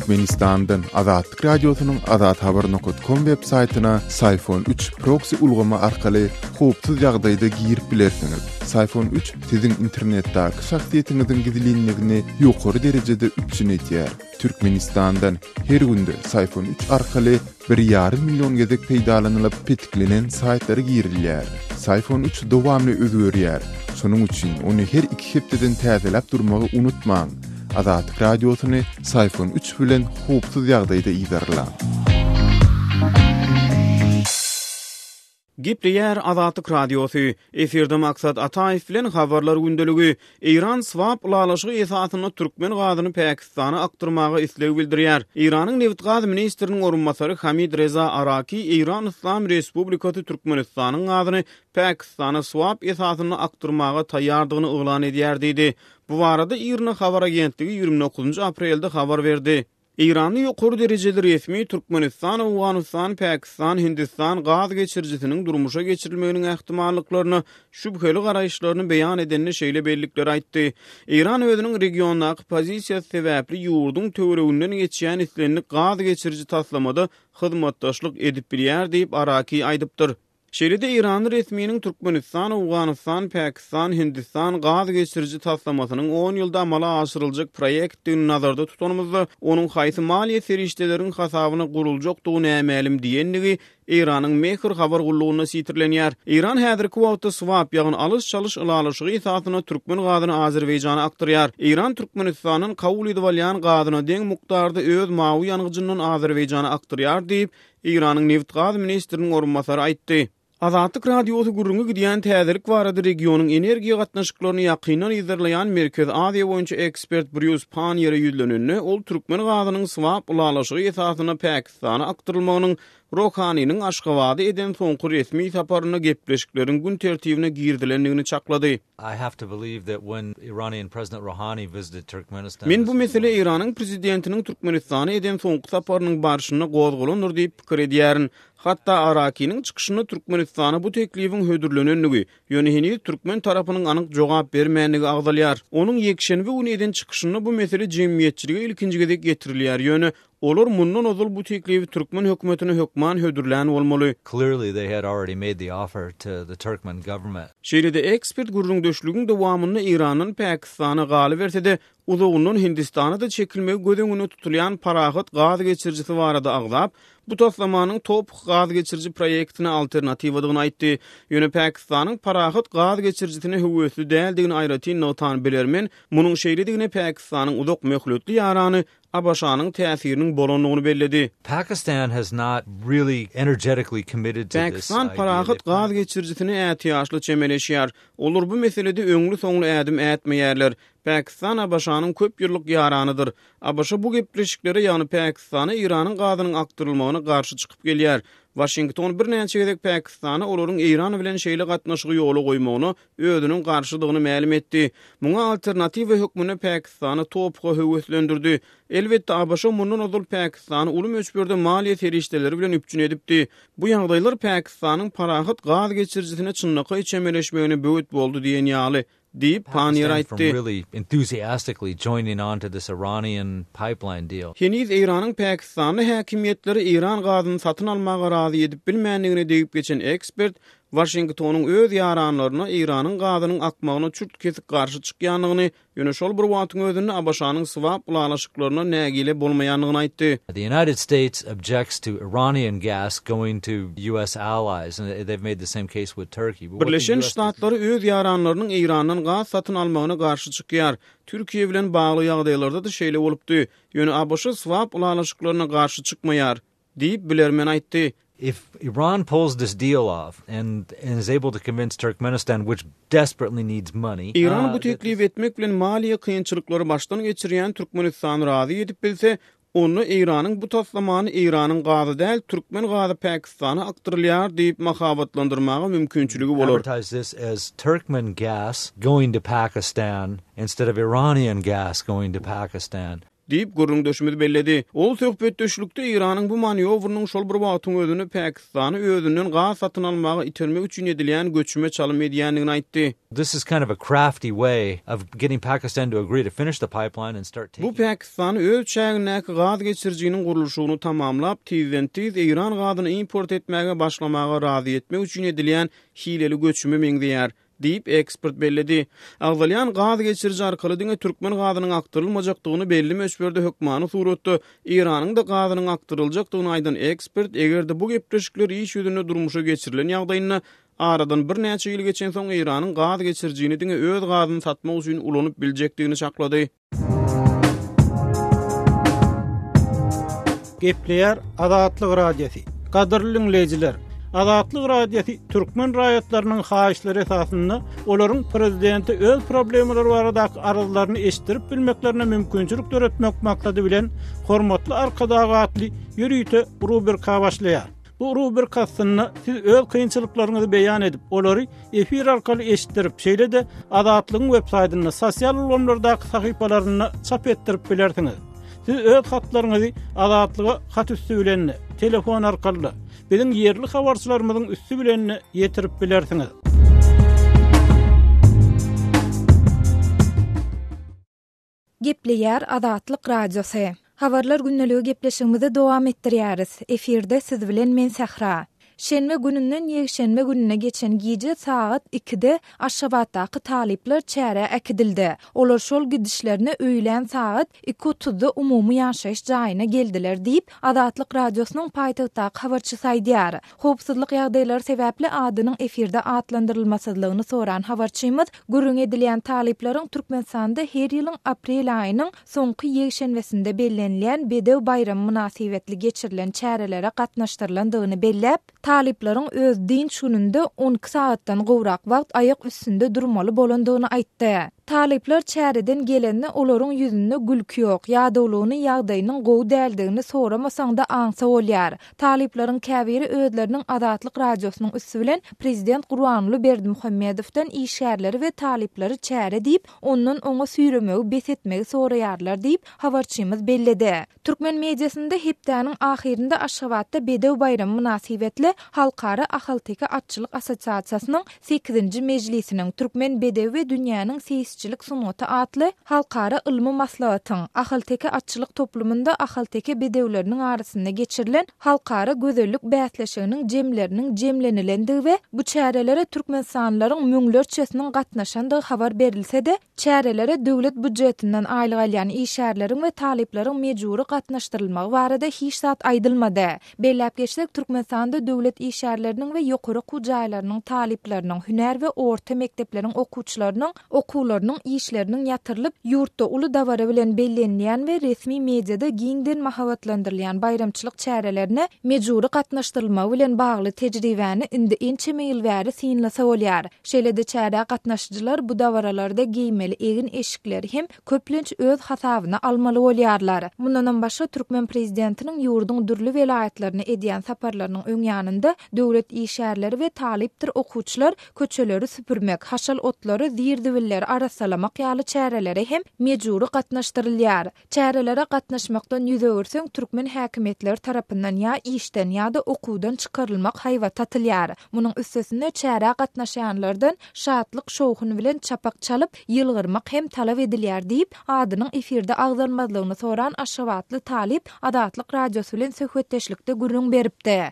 Türkmenistandan Azatlyk Radiosynyň azathabar nokat kom web saýtyna Syfon üç proksi ulgamy arkaly howpsuz ýagdaýda girip bilersiňiz. Syfon üç siziň internetdäki şahsyýetiňiziň gizlinligini ýokary derejede üpjün edýär. Türkmenistandan her günde Syfon üç arkaly bir ýarym million gezek peýdalanylyp petiklenen saýtlara girilýär. Syfon üç dowamly özgerýär. Şonuň üçin ony her iki hepdeden täzeläp durmagy unutmaň. Azatlyk Radiosyny Syfon üç bilen howpsuz ýagdaýda yzarlaň. Gepleýär Azatlyk Radiosy, Efirde Maksat Ataýew bilen Habarlar gündeligi. Eýran swap ylalaşygy esasynda türkmen gazyny Pakistana akdyrmaga isleg bildirýär. Eýranyň nebit-gaz ministriniň orunbasary Hamid Reza Araki Eýran Yslam Respublikasy Türkmenistanyň gazyny Pakistana swap esasynda akdyrmaga taýýardygyny yglan edýär diýdi. Bu barada IRNA habar agentligi 29 aprelde habar berdi. Eýranly ýokary derejeli resmi Türkmenistan, Owganystan, Pakistan, Hindistan gaz geçirijisiniň durmuşa geçirilmeginiň ähtimallyklaryna şübheli garaýyşlaryny beýan edende şeýle bellikleri aýtdy, Eýran özüniň regiondaky pozisiýasy sebäpli ýurduň töwereginden geçýän islendik gaz geçiriji taslamada hyzmatdaşlyk edip bilýär diýip, Araki aýdypdyr. Şeýle-de eýranly resminiň Türkmenistan, Owganystan, Pakistan, Hindistan gaz geçiriji taslamasynyň on ýylda amala aşyryljak proýektdigini nazarda tutanymyzda, onuň haýsy maliýe serişdeleriň hasabyna guruljakdygy nämälim diýendigi Eýranyň Mehr habar gullugynda sitirlenýär. Eýran häzirki wagtda swap, ýagny alyş-çalyş ylalaşygy esasynda türkmen gazyny Azerbaýjana akdyrýar. Eýran Türkmenistandan kabul edip alýan gazyna deň mukdarda öz mawy ýangyjyndan Azerbaýjana akdyrýar diýip, Eýranyň nebit-gaz ministriniň orunbasary aýtdy. Azatlyk Radiosy gürrüňi gidýän täzelik barada regionyň energiýa gatnaşyklaryny ýakyndan yzarlaýan Merkezi Aziýa boýunça ekspert Brýus Panniýere ýüzlenende, ol türkmen gazynyň swap ylalaşygy esasynda Pakistana akdyrylmagynyň Rohanynyň Aşgabada eden soňky resmi saparynda gepleşikleriň gün tertibine girizilendigini çaklady. Men bu mesele Eýranyň prezidentiniň Türkmenistana eden soňky saparynyň barşynda gozgalandyr diýip pikir edýärin. Hatda Arakiniň çykyşynda Türkmenistana bu teklibiň hödürlenendigi, ýöne heniz türkmen tarapynyň anyk jogap bermändigi agzalýar. Onuň ýekşenbe güni eden çykyşynda bu mesele jemgyýetçilige ilkinji gezek ýetirilýär, ýöne Olar mundan ozal bu teklibi türkmen hökümetine hökman hödürlän bolmaly. Clearly they had already made the offer to the Turkmen government. Şeýle-de ekspert gürrüňdeşligiň dowamynda Eýrandan Pakistana, galyberse-de, uzagyndan Hindistana-da çekilmegi göz öňünde tutulýan Parahat gaz geçirijisi barada agzap, bu taslamanyň TOPH gaz geçiriji proýektine alternatiwadygyny aýtdy. Ýöne Pakistanyň Parahat gaz geçirijisine höwesli däldigini aýratyn nygtan bilermen, munuň şeýledigine Pakistanyň uzak möhletli ýarany ABŞ-nyň täsiriniň bolandygyny belledi. Pakistan has not really energetically committed to this Pakistan parahat gaz geçirijisine ätiýaçly çemeleşýär. Olar bu meselede öňli-soňly ädim ätmeýärler. Pakistan ABŞ-nyň köp ýyllyk ýaranydyr. ABŞ bu gepleşiklere, ýagny Pakistana Eýranyň gazynyň akdyrylmagyna garşy çykyp gelýär. Waşington birnäçe gezek Pakistana olaryň Eýran bilen şeýle gatnaşygy ýola goýmagyna özüniň garşydygyny mälim etdi. Muňa alternatiwa hökmünde Pakistany TOPH-a höweslendirdi. Elbetde, ABŞ mundan ozal Pakistany uly möçberde maliýe serişdeleri bilen üpjün edipdi. Bu ýagdaýlar Pakistanyň parahat gaz geçirijisine çynlakaý çemeleşmegine böwet boldy diýen ýaly, diýip, Panniýer aýtdy. Heniz Eýranyň pakistanly häkimiýetleri eýran gazyny satyn almaga razy edip bilmändigine degip geçen ekspert Waşingtonyň öz ýaranlaryna Eýranyň gazynyň akmagyna çürt-kesik garşy çykýandygyny, ýöne şol bir wagtyň özünde ABŞ-nyň swap ylalaşyklaryna nägile bolmaýandygyny aýtdy. The United States objects to Iranian gas going to US allies and they've made the same case with Turkey. Birleşen Ştatlary öz ýaranlarynyň Eýrandan gaz satyn almagyna garşy çykýar. Türkiýe bilen bagly ýagdaýlarda-da şeýle bolupdy. Ýöne ABŞ swap ylalaşyklaryna garşy çykmaýar. Diýip, bilermen aýtdy. If Iran pulls this deal off and is able to convince Turkmenistan, which desperately needs money, Eýran bu teklipi etmek bilen maliýe kynçylyklary başdan geçirýän Türkmenistany razy edip bilse, onda Eýranyň bu taslamany Eýranyň gazy däl, türkmen gazy Pakistana akdyrylýar diýip mahabatlandyrmaga mümkinçiligi bolar. advertise this as Turkmen gas going to Pakistan instead of Iranian gas going to Pakistan. Diýip, gürrüňdeşimiz belledi. Ol söhbetdeşlikde Eýranyň bu manýowrynyň şol bir wagtyň özünde Pakistany özünden gaz satyn almaga itermek üçin edilýän göçüme çalym edýändigini aýtdy. This is kind of a crafty way of getting Pakistan to agree to finish the pipeline and start Bu taking. Pakistany öz çägindäki gaz geçirijiniň gurluşygyny tamamlap, tizden-tiz eýran gazyny import etmäge başlamaga razy etmek üçin edilýän hileli göçüme meňzeýär. Diýip, ekspert belledi. Agzalýan gaz geçiriji arkaly diňe türkmen gazynyň akdyrylmajakdygyny, belli möçberde hökmany suratda Eýranyň-da gazynyň akdyryljakdygyny aýdan ekspert, eger-de bu gepleşikler iş ýüzünde durmuşa geçirilen ýagdaýynda, aradan birnäçe ýyl geçensoň Eýranyň gaz geçirijini diňe öz gazyny satmak üçin ulanyp biljekdigini çaklady. Gepleýär Azatlyk Radiosy. Gadyrly diňleýjiler, Azatlyk Radiosy türkmen raýatlarynyň haýyşlary esasynda olaryň prezidente öz problemalary baradaky arzlaryny eşitdirip bilmeklerine mümkinçilik döretmek maksady bilen Hormatly Arkadag atly ýörite rubrika başlaýar. Bu rubrika astynda siz öz kynçylyklaryňyzy beýan edip, olary efir arkaly eşitdirip, şeýle-de Azatlygyň web saýtynda, sosial ulgamlardaky sahypalarynda çap etdirip bilersiňiz. Siz öz hatlaryňyzy Azatlyga hat üsti bilen-de, telefon arkaly-da, biziň ýerli habarçylarymyzyň üsti bilen-de ýetirip bilersiňiz. Gepleýär Azatlyk Radiosy. Habarlar gündeligi gepleşigimizi dowam etdirýäris. Efirde siz bilen men Sähra. Şenbe gününden ýekşenbe gününe geçen gije sagat ikide Aşgabatdaky talyplar çärä äkidildi. Olar şol gidişlerine öýlän sagat iki otuzda umumy ýaşaýyş jaýyna geldiler diýip, Azatlyk Radiosynyň paýtagtdaky habarçysy aýdýar. Howpsuzlyk ýagdaýlary sebäpli adynyň efirde atlandyrylmasyzlygyny soran habarçymyz Gürrüňi edilýän talyplaryň Türkmenistanda her ýylyň aprel aýynyň soňky ýekşenbesinde bellenilýän Bedew baýramy mynasybetli geçirilen çärelere gatnaşdyrylandygyny belläp, talyplaryň öz dynç gününde 12 sagatdan gowrak wagt aýak üstünde durmaly bolandygyny aýtdy. Talyplar çäreden gelende olaryň ýüzünde gülki ýok, ýadawlygyny, ýagdaýynyň gowy däldigini soramasaň-da aňsa bolýar. Talyplaryň käbiri özleriniň Azatlyk Radiosynyň üsti bilen prezident Gurbanguly Berdimuhamedowdan işgärleri we talyplary çäre diýip, ondan oňa süýremegi bes etmegi soraýarlar diýip, habarçymyz belledi. Türkmen mediasynda hepdäniň ahyrynda Aşgabatda Bedew baýramy mynasybetli Halkara ahalteke atçylyk assosiasiýasynyň sekizinji mejlisiniň, Türkmen bedewi we dünýäniň seýisçilik sungaty atly halkara ylmy maslahatyň, Ahalteke atçylyk toplumynda ahalteke bedewleriniň arasynda geçirilen halkara gözellik bäsleşiginiň jemleriniň jemlenilendigi we bu çärelere türkmenistanlylaryň müňlerçesiniň gatnaşandygy habar berilse-de, Çärelere döwlet býujetinden aýlyk alýan işgärleriň we talyplaryň mejbury gatnaşdyrylmagy barada hiç zat aýdylmady. Belläp geçsek, Türkmenistanda döwlet işgärleriniň we ýokary okuw jaýlarynyň talyplarynyň, hünär we orta mekdepleriň okuwçylarynyň okuwlarynyň işleriniň ýatyrylyp, ýurtda uly dabara bilen bellenilýän we resmi mediada giňden mahabatlandyrylýan baýramçylyk çärelerine mejbury gatnaşdyrylmagy bilen bagly tejribäni indi ençeme ýyl bäri synlasa bolýar. Şeýle-de çärä gatnaşyjylar bu dabaralarda geýmeli egin-eşikleri hem köplenç öz hasabyna almaly bolýarlar. Mundanam başga türkmen prezidentiniň ýurduň dürli welaýatlaryna edýän saparlarynyň öň ýanynda döwlet işgärleri we talypdyr okuwçylar köçeleri süpürmek, haşal otlary, zir-zibilleri arassalamak ýaly çärelere hem mejbury gatnaşdyrylýar. Çärelere gatnaşmakdan ýüz öwürseň, türkmen häkimiýetleri tarapyndan ýa işden, ýa-da okuwdan çykarylmak haýbaty atylýar. Munuň üstesine, çärä gatnaşýanlardan şatlyk-şowhun bilen çapak çalyp, ýylgyrmak hem talap edilýär diýip, adynyň efirde agzalmazlygyny soran aşgabatly talyp Azatlyk Radiosy bilen söhbetdeşlikde gürrüň beripdi.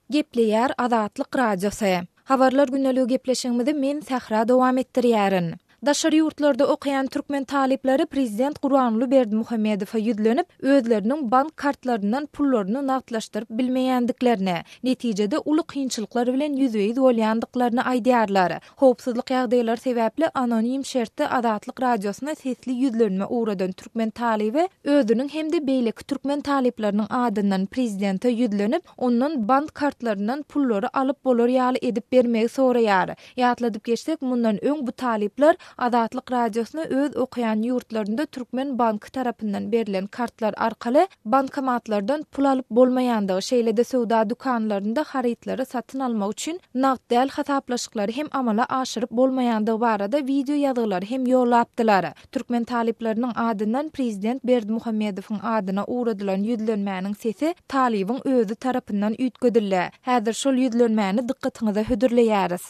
Gepleýär Azatlyk Radiosy. Habarlar gündeligi gepleşigimizi men Sähra dowam etdirýärin. Daşary ýurtlarda okaýan türkmen talyplary prezident Gurbanguly Berdimuhamedowa ýüzlenip, özleriniň bank kartlaryndan pullaryny nagtlaşdyryp bilmeýändiklerini, netijede uly kynçylyklar bilen ýüzbe-ýüz bolýandyklaryny aýdýarlar. Howpsuzlyk ýagdaýlary sebäpli anonim şertde Azatlyk Radiosyna sesli ýüzlenme ugradan türkmen talyby özüniň hem-de beýleki türkmen talyplarynyň adyndan prezidente ýüzlenip, ondan bank kartlaryndan pullary alyp bolar ýaly edip bermegi soraýar. Ýatladyp geçsek, mundan öň bu talyplar Azatlyk Radiosyna öz okaýan ýurtlarynda türkmen banky tarapyndan berlen kartlar arkaly bankomatlardan pul alyp bolmaýandygy, şeýle-de söwda dükanlarynda harytlary satyn almak üçin nagt däl hasaplaşyklary hem amala aşyryp bolmaýandygy barada wideo ýazgylary hem ýollapdylar. Türkmen talyplarynyň adyndan prezident Berdimuhamedowyň adyna ugradylan ýüzlenmäniň sesi talybyň özi tarapyndan üýtgedildi. Häzir şol ýüzlenmäni dykgatyňyza hödürleýäris.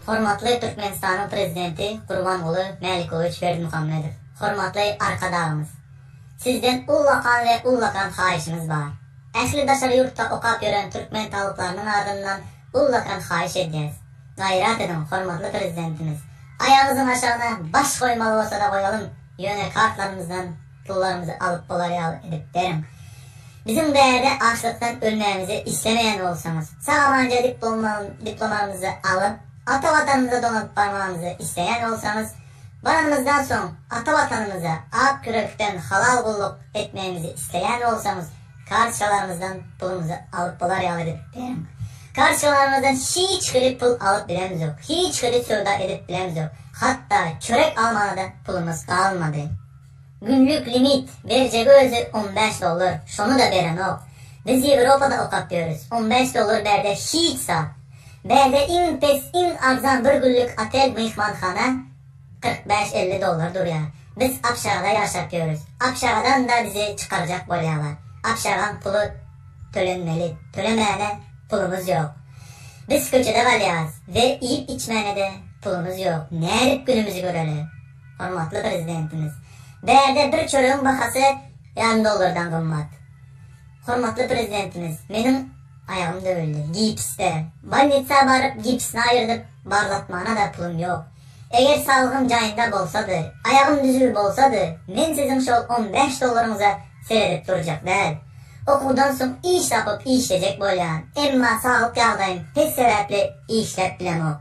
Hormatly Türkmenistanyň Prezidenti Gurbanguly Mälikowiç Berdimuhamedow, hormatly Arkadagymyz! Sizden ullakan we ullakan haýyşymyz bar. Ähli daşary ýurtda okap ýören türkmen talyplarynyň adyndan ullakan haýyş edýäs. Gaýrat ediň, hormatly Prezidentimiz! Aýagymyzyň aşagyna baş goýmaly bolsa-da goýalym, ýöne kartlarymyzdan pullarymyzy alyp bolar ýaly edip beriň. Biziň bärde açlykdan ölmämizi islemeýän bolsaňyz, sag-amanja diplomamyzy alyp, ata Watanymyza dolanyp barmagymyzy isleýän bolsaňyz, baranymyzdan soň ata Watanymyza ak ýürekden halal gulluk etmegimizi isleýän bolsaňyz, kartoçkalarymyzdan pulumyzy alyp bolar ýaly edip beriň. Kartoçkalarymyzdan hiç hili pul alyp bilemzok, hiç hili söwda edip bilemzok, hatda çörek almana-da pulumyz galmady. Günlük limit, berjegi özi on bäş dollar, şony-da berenok. Biz Ýewropada okap ýörüs, on bäş dollar bärde hiç zat. Bärde iň pes, iň arzan bir günlük otel, myhmanhana 45-50 dollar durýar. Biz obşagada ýaşap ýörüs. Obşagadan-da bizi çykarjak bolýarlar. Obşagaň puly tölenmeli, tölemäne pulumyz ýok. Biz köçede galýarys we iýip-içmäne-de pulumyz ýok. Nädip günümizi göreli? Hormatly Prezidentimiz, bärde bir çöregiň bahasy ýarym dollardan gymmat. Hormatly Prezidentimiz, meniň aýagym döwüldi, gipsde. Bolnitsa baryp, gipsini aýyrdyp, barlatmana-da pulum ýok. Eger saglygym jaýynda bolsady, aýagym düzüw bolsady, men siziň şol on bäş dollaryňyza seredip durjak däl. Okuwdan soň iş tapyp işlejek bolýan, emma saglyk ýagdaýym pes sebäpli işläp bilemok.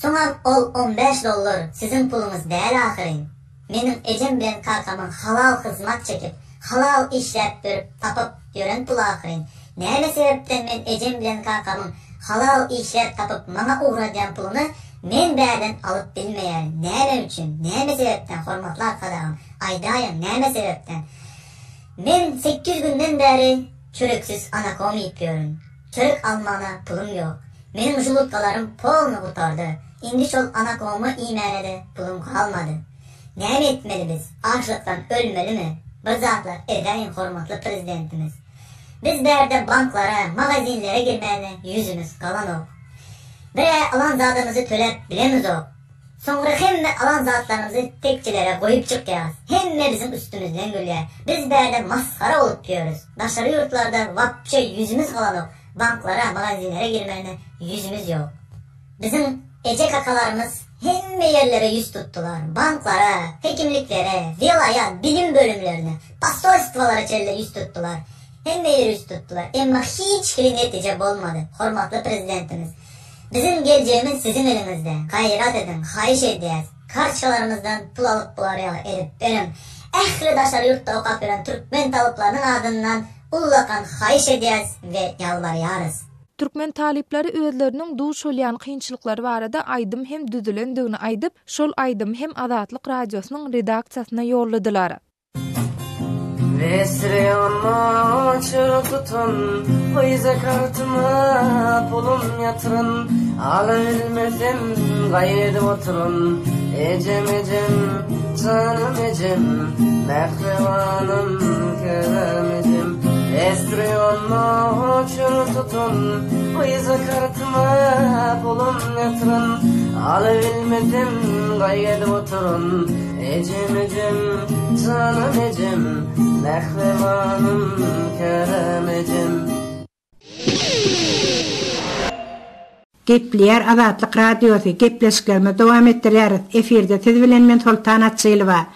Soňam ol on bäş dollar siziň puluňyz däl ahyryn. Meniň ejem bilen kakamyň halal hyzmat çekip, halal işläp ýörüp tapyp ýören puly ahyryn. Näme sebäpden men ejem bilen kakamyň halal işläp tapyp maňa ugradýan puluny men bärden alyp bilmeýärin. Näme üçin? Näme sebäpden hormatly Arkadagym? Aýdaýyň näme sebäpden? Men sekiz günden bäri çöreksiz anakom iýip ýörün. Çörek almana pulum ýok. Meniň žulutkalarym polny gutardy. Indi şol anakomy iýmäne-de pulum galmady. Näme etmeli biz? Açlykdan ölmelimi? Bir zatlar edäýiň hormatly Prezidentimiz. Biz bärde banklara, magazinlere girmäne ýüzümiz galanok. Bir-ä alan zadymyzy töläp bilemizok. Soňra hemme alan zatlarymyzy tekjelere goýup çykýas. Hemme biziň üstümizden gülýär. Biz bärde masgara bolup ýörüs. Daşary ýurtlarda wapşe ýüzümiz galanok, banklara, magazinlere girmäne ýüzümiz ýok. Biziň eje-kakalarymyz hemme ýerlere ýüz tutdular. Banklara, hekimliklere, welaýat bilim bölümlerine, posolstwolara çenli ýüz tutdular. Hemme ýere ýüz tutdular. Emma hiç hili netije bolmady. Hormatly Prezidentimiz. Biziň geljegimiz siziň eliňizde. Gaýrat ediň, haýyş edýäs. Kartoçkalarymyzdan pul alyp bolar ýaly edip beriň. Ähli daşary ýurtda okap ýören türkmen talyplarynyň adyndan ullakan haýyş edýäs we ýalbarýarys. Türkmen talyplary özleriniň duş bolýan kynçylyklary barada aýdym hem düzülendigini aýdyp, şol aýdymy hem Azatlyk Radiosynyň redaksiýasyna ýolladylar. Nesriýama çyr tutan, Gyza kartyma pulum ýatyryn, Alabilmesem gaýgy edip otyryn. Ejem ejem, janym ejem, Mähribanym käbäm ejem. Nesriýama çyr tutan, Gyza kartyma pulum ýatyryn, Alabilmesem gaýgy edip otyryn. Ejem ejem, janym ejem, mähribanym käbäm ejem. Gepleýär Azatlyk Radiosy, gepleşiklerimizi dowam etdirýäris. Efirde siz bilen men Soltan Açylowa.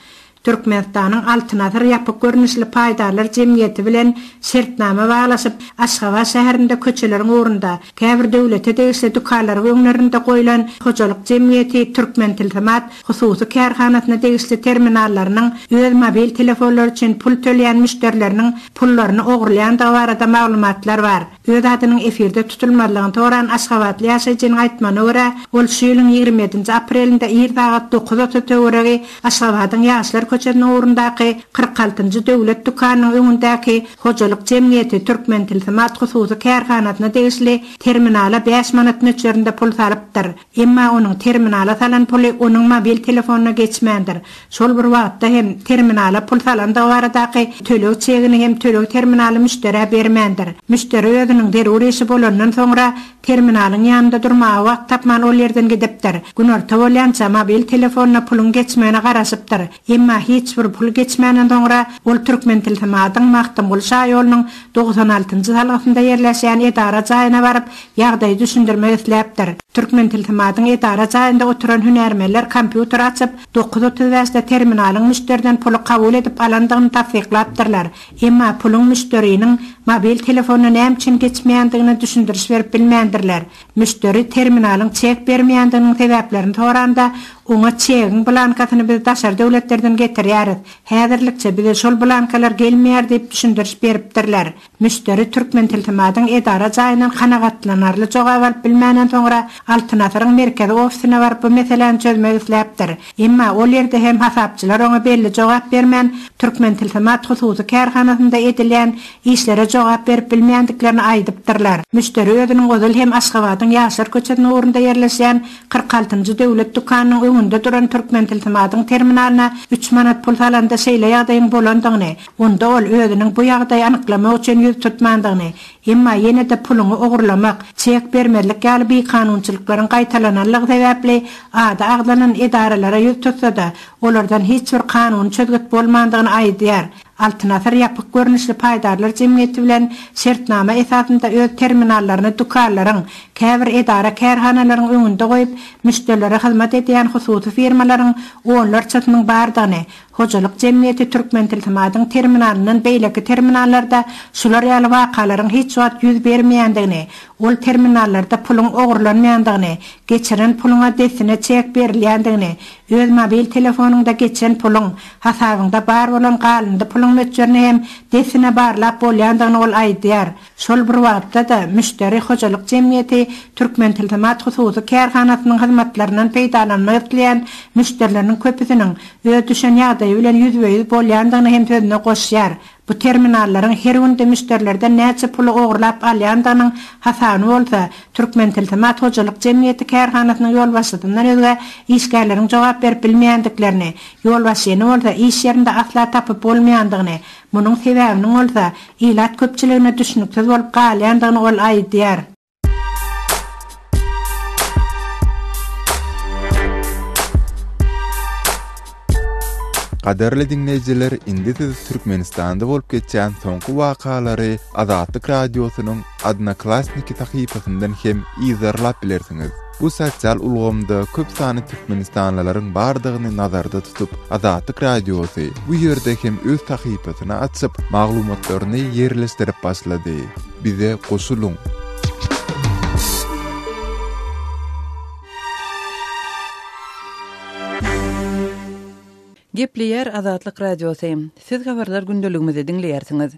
Türkmenistanyň Altyn asyr ýapyk görnüşli paýdarlar jemgyýeti bilen şertnama baglaşyp, Aşgabat şäherinde köçeleriň ugrunda, käbir döwlete degişli dükanlaryň öňlerinde goýlan hojalyk jemgyýeti Türkmentilsimat hususy kärhanasyna degişli terminallarynyň öz mobil telefonlary üçin pul töleýän müşderileriniň pullaryny ogurlaýandygy barada maglumatlar bar. Öz adynyň efirde tutulmazlygyny soran aşgabatly ýaşaýjynyň aýtmagyna görä, ol şu ýylyň 27 nji aprelinde ir sagat 9.30 töweregi Aşgabadyň Ýaşlar köçesiniň ugrundaky 46 njy döwlet dükanynyň öňündäki hojalyk jemgyýeti Türkmentilsimat hususy kärhanasyna degişli terminala bäş manat möçberinde pul salypdyr. Emma onuň terminala salan puly onuň mobil telefonyna geçmändir. Şol bir wagtda hem terminala pul salandygy baradaky töleg çegini hem töleg terminaly müşderä bermändir. Müşderi özüniň zerur işi bolandan soňra terminalyň ýanynda durmaga wagt tapman ol ýerden gidipdir. Günorta bolýança mobil telefonyna puluň geçmegine garaşypdyr. Emma hiç bir pul geçmänden soňra ol Türkmentilsimadyň Magtymguly şaýolunyň 96 njy salgysynda ýerleşýän edara jaýyna baryp, ýagdaýy düşündirmek isläpdir. Türkmentilsimadyň edara jaýynda oturan hünärmenler kompýuter açyp, 9.35-de terminalyň müşderiden puly kabul edip alandygyny tassyklapdyrlar. Emma puluň müşderiniň mobil telefonyna näme üçin geçmeýändigine düşündiriş berip bilmändirler. Müşderi terminalyň çek bermeýändiginiň sebäplerini soranda, oňa çegiň blankasyny biz daşary döwletlerden getirýäris. Häzirlikçe bize şol blankalar gelmeýär diýip düşündiriş beripdirler. Müşderi Türkmentilsimadyň edara jaýyndan kanagatlanarly jogap alyp bilmänden soňra Altyn asyryň merkezi ofisine baryp bu meseläni çözmek isläpdir. Emma ol ýerde hem hasapçylar oňa belli jogap bermän, Türkmentilsimat hususy kärhanasynda edilýän işlere jogap berip bilmeýändiklerini aýdypdyrlar. Müşderi özüniň ozal hem Aşgabadyň Ýaşlar köçesiniň ugrunda ýerleşýän 46-njy döwlet dükanynyň öňünde duran Türkmentilsimadyň terminalyna üç manat pul salanda şeýle ýagdaýyň bolandygyny, Onda ol özüniň bu ýagdaýy anyklamak üçin ýüz tutmandygyny, emma ýene-de puluňy ogurlamak, çek bermezlik ýaly bikanunçylyklaryň gaýtalananlygy sebäpli ady agzalan edaralara ýüz tutsa-da, olardan hiç bir kanuny çözgüt bolmandygyny aýdýar. Altyn asyr ýapyk görnüşli paýdarlar jemgyýeti bilen şertnama esasynda öz terminallaryny dükanlaryň, käbir edara-kärhanalaryň öňünde goýup, müşderilere hyzmat edýän hususy firmalaryň onlarçasynyň bardygyny, Hojalyk jemgyýeti Türkmentilsimadyň terminalyndan beýleki terminallarda şular ýaly wakalaryň hiç wagt ýüz bermeýändigini, ol terminallarda puluň ogurlanmaýandygyny, geçiren puluňa dessine çek berilýändigini, öz mobil telefonyňda geçen puluň, hasabyňda bar bolan galyndy puluň möçberini hem dessine barlap bolýandygyny ol aýdýar. Şol bir wagtda-da, müşderi hojalyk jemgyýeti Türkmentilsimat hususy kärhanasynyň hyzmatlaryndan peýdalanmak isleýän müşderileriniň köpüsiniň öz düşen ýagdaýy bilen ýüzbe-ýüz bolýandygyny hem sözüne goşýar. Bu terminallaryň her günde müşderilerden näçe puly ogurlap alýandygynyň hasabyny bolsa, Türkmentilsimat hojalyk jemgyýeti kärhanasynyň ýolbaşçysyndan özge işgärleriň jogap berip bilmeýändiklerini, ýolbaşçyny bolsa iş ýerinde asla tapyp bolmaýandygyny, Munuň sebäbiniň bolsa, ilat köpçüligine düşnüksiz bolup galýandygyny ol aýdýar. Gadyrly diňleýjiler, indi siz Türkmenistanda bolup geçýän soňky wakalary Azatlyk Radiosynyň Odnoklassniki sahypasyndan hem yzarlap bilersiňiz. Bu sosial ulgamda köp sanly türkmenistanlylaryň bardygyny nazarda tutup, Azatlyk Radiosy bu ýerde hem öz sahypasyny açyp, maglumatlaryny ýerleşdirip başlady. Bize goşulyň! Gepleýär Azatlyk Radiosy. Siz habarlar gündeligimizi diňleýärsiňiz.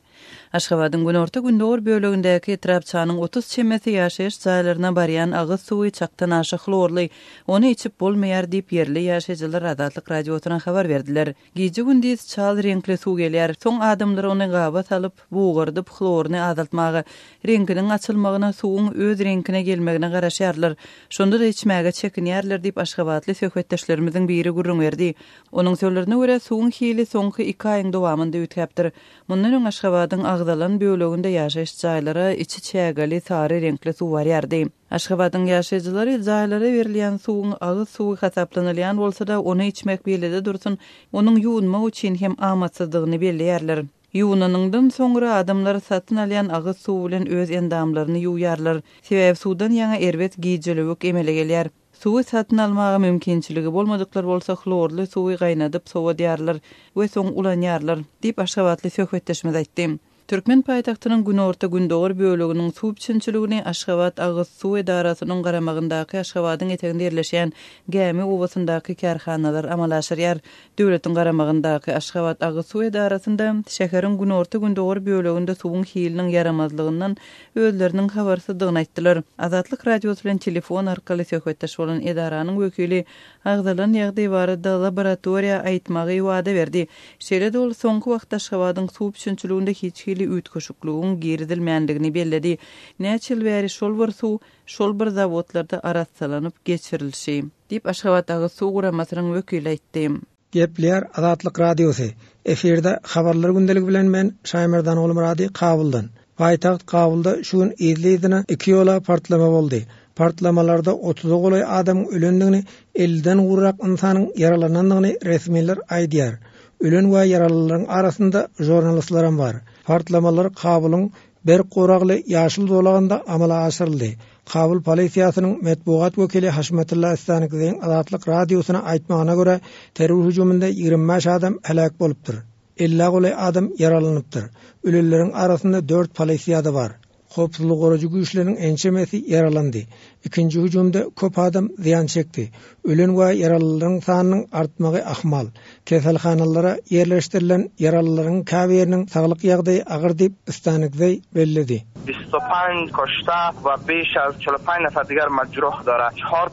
Aşgabadyň günorta-gündogar bölegindäki etrapçanyň 30 çemesi ýaşaýyş jaýlaryna barýan agyz suwy çakdan aşa hlorly, ony içip bolmaýar diýip, ýerli ýaşaýjylar Azatlyk Radiosyna habar berdiler. Gije-gündiz çal reňkli suw gelýär. Soň adamlar ony gaba salyp, bugardyp, hloruny azaltmaga, reňkiniň açylmagyna, suwuň öz reňkine gelmegine garaşýarlar. Şonda-da içmäge çekinýärler diýip, aşgabatly söhbetdeşlerimiziň biri gürrüň berdi. Onuň sözlerine görä, suwuň hili soňky iki aýyň dowamynda üýtgäpdir. Mundan öň Aşgabadyň agzalan böleginde ýaşaýyş jaýlara içi çägeli sary reňkli suw barýardy. Aşgabadyň ýaşaýjylary jaýlara berilýän suwuň agyz suwy hasaplanylýan bolsa-da, ony içmek beýlede dursun, onuň ýuwunmak üçin hem amatsyzdygyny belleýärler. Ýuwunanyňdan soňra adamlar satyn alýan agyz suwy bilen öz endamlaryny ýuwýarlar. Sebäbi suwdan ýaňa erbet gijelewük emele gelýär. Suwy satyn almaga mümkinçiligi bolmadyklar bolsa hlorly suwy gaýnadyp sowadýarlar we soň ulanýarlar, diýip, aşgabatly söhbetdeşimiz aýtdy. Türkmen paýtagtynyň günorta-gündogar böleginiň suw üpjünçiligini Aşgabat agyz suw edarasynyň garamagyndaky Aşgabadyň eteginde ýerleşýän Gämi obasyndaky kärhanalar amala aşyrýar. Döwletiň garamagyndaky Aşgabat agyz suw edarasynda şäheriň günorta-gündogar böleginde suwuň hiliniň ýaramazlygyndan özleriniň habarsyzdygyny aýtdylar. Azatlyk Radiosy bilen telefon arkaly söhbetdeş bolan edaranyň wekili agzalan ýagdaý barada laboratoriýa aýtmagy wada berdi. Şeýle-de ol soňky wagtda Aşgabadyň suw üpjünçiliginde hiç hili üýtgeşikligiň girizilmändigini belledi. Näçe ýyl bäri şol bir suw şol bir zawodlarda arassalanyp geçirilişi. Diýip, Aşgabat agyz suw guramasynyň wekili aýtdy. Gepleýär Azatlyk Radiosy. Efirde Habarlar gündeligi bilen men Şaýmerdan Ogulmyrady Kabuldan. Paýtagt Kabulda şu gün yzly-yzyna iki ýola partlama boldy. Partlamalarda otuza golaý adamyň ölendigini, elliden gowrak ynsanyň ýaralanandygyny resmiler aýdýar. Ölen we ýaralylaryň arasynda žurnalistleram bar. Partlamalar Kabulyň berk goragly ýaşyl zolagynda amala aşyryldy. Kabul polisiýasynyň metbugat wekili Haşmetulla Stanikzeýiň Azatlyk Radiosyna aýtmagyna görä, terror hüjüminde 25 adam heläk bolupdyr. Ellä golaý adam ýaralanypdyr. Ölenleriň arasynda dört polisiýa-da bar. Howpsuzlygy goraýjy güýçleriň ençemesi ýaralandy. Ikinji hüjümde köp adam zyýan çekdi. Ölen we ýaralylaryň sanynyň artmagy ahmal. Keselhanalara ýerleşdirilen ýaralylaryň käbiriniň saglyk ýagdaýy agyr diýip, Stanikzeý belledi. 25 kuşta we beş az 45 nefer diger mejruh dara. Çar.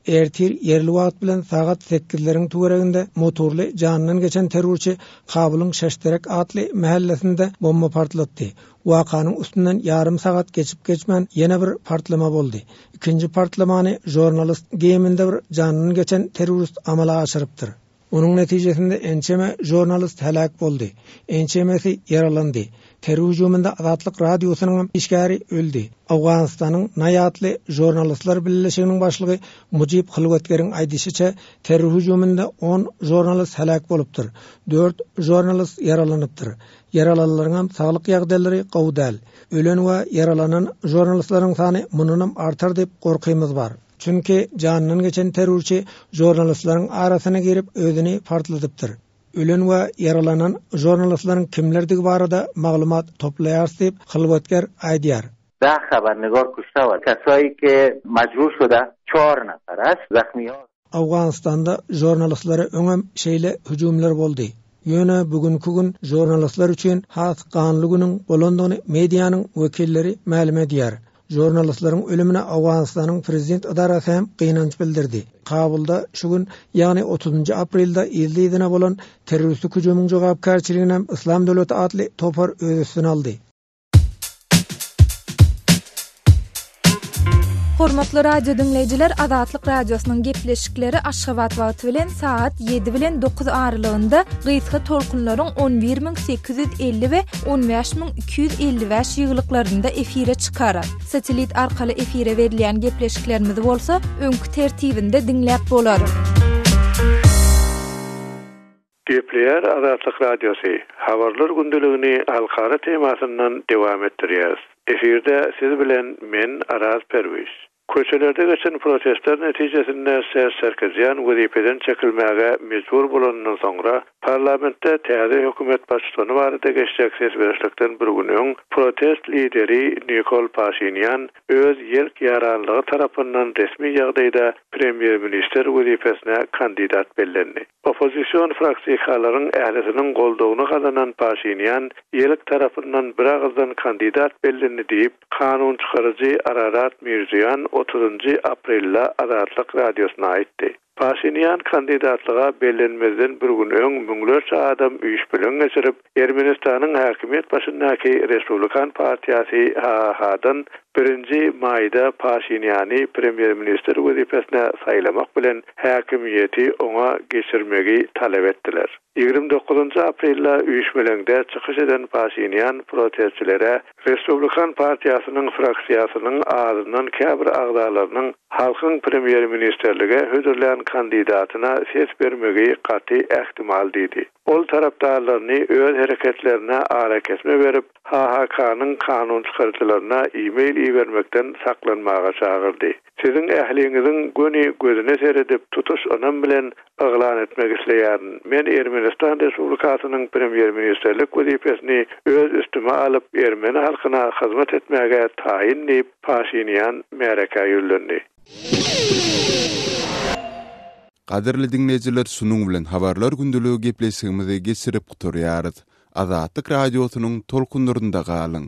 Ertir ýerli wagt bilen sagat sekizleriň töwereginde motorly janyndan geçen terrorçy Kabulyň Şeşterek atly mähellesinde bomba partlatdy. Wakanyň üstünden ýarym sagat geçip-geçmän ýene bir partlama boldy. Ikinji partlamany žurnalist geýiminde bir janyndan geçen terrorist amala aşyrypdyr. Onuň netijesinde ençeme žurnalist heläk boldy, ençemesi ýaralandy. Terror hüjüminde Azatlyk Radiosynyňam işgäri öldi. Owganystanyň Naý atly žurnalistler bileleşiginiň başlygy Mujib Hylwetgeriň aýdyşyça, terror hüjüminde on žurnalist heläk bolupdyr, dört žurnalist ýaralanypdyr. Ýaralylaryňam saglyk ýagdaýlary gowy däl. Ölen we ýaralanan žurnalistleriň sany mundanam artar diýip gorkymyz bar. Çünki janyndan geçen terrorçy žurnalistleriň arasyna girip özüni partladypdyr. Ölen we ýaralanan žurnalistleriň kimlerdigi barada maglumat toplaýarys diýip, Hylwetger aýdýar. Deh habarnigor kuşta we kesayi ke majruh şude çor nefer est zahmiha. Owganystanda žurnalistlere öňem şeýle hüjümler boldy. Ýöne bu günki gün žurnalistler üçin has ganly günüň bolandygyny medianyň wekilleri mälim edýär. Žurnalistleriň ölümine Owganystanyň prezident ydarasy hem gynanç bildirdi. Kabulda şu gün, ýagny otuzynjy aprelde yzly-yzyna bolan terroristik hüjümiň jogapkärçiliginem Yslam döwleti atly topar öz üstüne aldy. Hormatly radio diňleýjiler, Azatlyk Radiosynyň gepleşikleri Aşgabat wagty bilen sagat 7 bilen 9 aralygynda gysga tolkunlaryň 11850 we 15255 ýygylyklarynda efire çykar. Satellit arkaly efire berilýän gepleşiklerimizi bolsa öňki tertibinde diňläp bolar. Gepleýär Azatlyk Radiosy, Habarlar gündeligini halkara temasyndan dowam etdirýäris. Efirde siz bilen men Araz Perwiz. Köçelerde geçen protestler netijesinde Serž Sarkisýan wezipeden çekilmäge mejbur bolanyndan soňra, parlamentde täze hökümet baştutany barada geçjek ses berişlikden bir gün öň protest lideri Nikol Paşinýan öz ýelk ýaranlygy tarapyndan resmi ýagdaýda premýer-ministr wezipesine kandidat bellendi. Oppozision fraksiýalaryň ählisiniň goldawyny gazanan Paşinýan Ýelk tarapyndan biragyzdan kandidat bellendi diýip, kanun çykaryjy Ararat Mirzoýan otuzynjy aprelde Azatlyk Radiosyna aýtdy. Paşinýan kandidatlyga bellenmezden bir gün öň müňlerçe adam üýşmeleň geçirip, Ermenistanyň häkimiýet başyndaky Respublikan partiýasy HHH-dan birinji maýda Paşinýany premýer-ministr wezipesine saýlamak bilen häkimiýeti oňa geçirmegi talap etdiler. 29 aprelde üýşmeleňde çykyş eden Paşinýan protestçilere Respublikan partiýasynyň fraksiýasynyň azyndan käbir agzalarynyň halkyň premýer-ministrlige hödürlän kandidaty. kandidatyna ses bermegi gaty ähtimal diýdi. Ol tarapdarlaryny öz hereketlerine arakesme berip, HHK-nyň kanunçykaryjylaryna e-mail ibermekden saklanmaga çagyrdy. Siziň ähliňiziň göni gözüne seredip, tutuş ynam bilen yglan etmek isleýärin, men Ermenistan Respublikasynyň Premýer-ministrlik wezipesini öz üstüme alyp, ermeni halkyna hyzmat etmäge taýyn diýip, Paşinýan märekä ýüzlendi. Gadyrly diňleýjiler şunuň bilen Habarlar gündeligi gepleşigimizi geçirip gutarýarys. Azatlyk Radiosynyň tolkunlarynda galyň!